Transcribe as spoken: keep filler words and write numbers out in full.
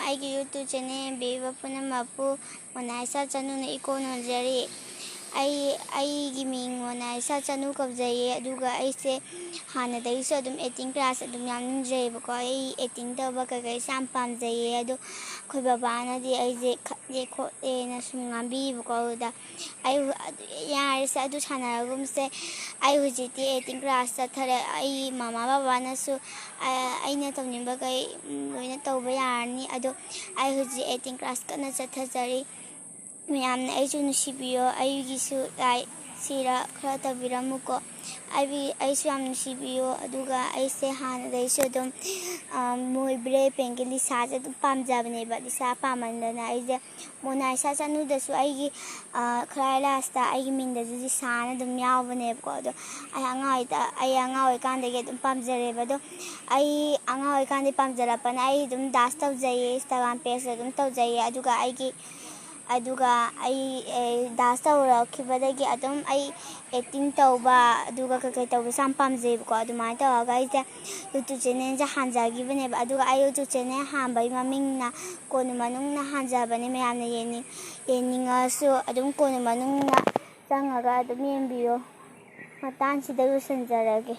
ꯑꯩꯒꯤ YouTube channel ꯌꯦꯡꯕꯤꯔꯤꯕ ꯄꯨꯝꯅꯃꯛꯄꯨ Mona Lisa ꯆꯅꯨꯅ ꯏꯀꯣꯟ ꯀꯣꯟꯖꯔꯤ꯫ ꯑꯩ, ꯑꯩꯒꯤ ꯃꯤꯡ ꯃꯣꯅꯥꯂꯤꯁꯥ ꯆꯅꯨ ꯀꯧꯖꯩꯌꯦ, ꯑꯗꯨꯒ ꯑꯩꯁꯦ ꯍꯥꯟꯅꯗꯒꯤꯁꯨ ꯑꯗꯨꯝ acting class ꯑꯗꯨꯝ ꯌꯥꯎꯅꯤꯡꯖꯩꯌꯦꯕꯀꯣ꯫ ꯑꯩ acting ꯇꯧꯕ ꯀꯩꯀꯩꯁꯦ ꯌꯥꯝ ꯄꯥꯝꯖꯩꯌꯦ, ꯑꯗꯣ ꯑꯩꯈꯣꯏ ꯕꯕꯥꯅꯗꯤ ꯑꯩꯁꯦ ꯈꯠꯂꯦ ꯈꯣꯠꯂꯦꯅ ꯁꯨꯝ ꯉꯥꯡꯕꯤꯌꯦꯕꯀꯣ꯫ ꯑꯗꯨꯗ ꯑꯩ ꯍꯨ-, ꯑꯗꯨ ꯌꯥꯔꯦꯁꯦ, ꯑꯗꯨ ꯁꯥꯟꯅꯔꯒꯨꯝꯁꯦ꯫ ꯑꯩ ꯍꯧꯖꯤꯛꯇꯤ acting class ꯆꯠꯊꯔꯦ꯫ ꯑꯩ ꯃꯃꯥ ꯕꯕꯥꯅꯁꯨ, ꯑ, ꯑꯩꯅ ꯇꯧꯅꯤꯡꯕꯈꯩ, ꯎꯝ, ꯂꯣꯏꯅ ꯇꯧꯕ ꯌꯥꯔꯅꯤ꯫ ꯑꯗꯣ ꯑꯩ ꯍꯧꯖꯤꯛ acting class ꯀꯟꯅ ꯆꯠꯊꯖꯔꯤ꯫ ꯃꯌꯥꯝꯅ ꯑꯩꯁꯨ ꯅꯨꯡꯁꯤꯕꯤꯌꯣ, ꯑꯩꯒꯤꯁꯨ ꯂꯥꯏ ꯁꯤꯔ ꯈꯔ ꯇꯧꯕꯤꯔꯝꯃꯨꯀꯣ꯫ ꯑꯩꯕꯤ-, ꯑꯩꯁꯨ ꯌꯥꯝ ꯅꯨꯡꯁꯤꯕꯤꯌꯣ꯫ ꯑꯗꯨꯒ ꯑꯩꯁꯦ ꯍꯥꯟꯅꯗꯩꯁꯨ ꯑꯗꯨꯝ, ꯑ, ꯃꯣꯏ ꯕ꯭ꯔꯦ ꯄꯦꯡꯒꯤ ꯂꯤꯁꯥꯁꯦ ꯑꯗꯨꯝ ꯄꯥꯝꯖꯕꯅꯦꯕ꯫ ꯂꯤꯁꯥ ꯄꯥꯝꯃꯟꯗꯅ ꯑꯩꯁꯦ ꯃꯣꯅꯥꯂꯤꯁꯥ ꯆꯅꯨꯗꯁꯨ ꯑꯩꯒꯤ, ꯑ, ꯈ꯭ꯔꯥꯏ last ꯑꯩꯒꯤ ꯃꯤꯡꯗꯁꯨ ꯂꯤꯁꯥꯅ ꯑꯗꯨꯝ ꯌꯥꯎꯕꯅꯦꯕꯀꯣ꯫ ꯑꯗꯣ ꯑꯩ ꯑꯉꯥꯡ ꯑꯣꯏꯇ-, ꯑꯩ ꯑꯉꯥꯡ ꯑꯣꯏꯔꯤꯀꯥꯟꯗꯒꯤ ꯑꯗꯨꯝ ꯄꯥꯝꯖꯔꯦꯕ꯫ ꯑꯗꯣ ꯑꯩ ꯑꯉꯥꯡ ꯑꯣꯏꯔꯤꯀꯥꯟꯗꯒꯤ ꯄꯥꯝꯖꯔꯛꯄꯅ ꯑꯩ ꯑꯗꯨꯝ dance ꯇꯧꯖꯩꯌꯦ, Instagram pageꯇ ꯑꯗꯨꯝ ꯇꯧꯖꯩꯌꯦ꯫ ꯑꯗꯨꯒ ꯑꯩꯒꯤ, ꯑꯗꯨꯒ ꯑꯩ, ꯑꯦ, dance ꯇꯧꯔꯛꯈꯤꯕꯗꯒꯤ ꯑꯗꯨꯝ ꯑꯩ acting ꯇꯧꯕ, ꯑꯗꯨꯒ ꯀꯩꯀꯩ ꯇꯧꯕꯁꯦ ꯌꯥꯝ ꯄꯥꯝꯖꯩꯕꯀꯣ꯫ ꯑꯗꯨꯃꯥꯏꯅ ꯇꯧꯔꯒ ꯑꯩꯁꯦ YouTube channelꯁꯦ ꯍꯥꯡꯖꯈꯤꯕꯅꯦꯕ꯫ ꯑꯗꯨꯒ ꯑꯩ YouTube channel ꯍꯥꯡꯕꯒꯤ ꯃꯃꯤꯡꯅ ꯀꯣꯅꯨ ꯃꯅꯨꯡꯅ ꯍꯥꯡꯖꯕꯅꯦ꯫ ꯃꯌꯥꯝꯅ ꯌꯦꯡꯅꯤꯡ-, ꯌꯦꯡꯅꯤꯡꯉꯁꯨ ꯑꯗꯨꯝ ꯀꯣꯅꯨ ꯃꯅꯨꯡꯅ ꯆꯪꯉꯒ ꯑꯗꯨꯝ ꯌꯦꯡꯕꯤꯌꯣ꯫ ꯃꯇꯥꯡꯁꯤꯗ ꯂꯣꯏꯁꯤꯟꯖꯔꯒꯦ꯫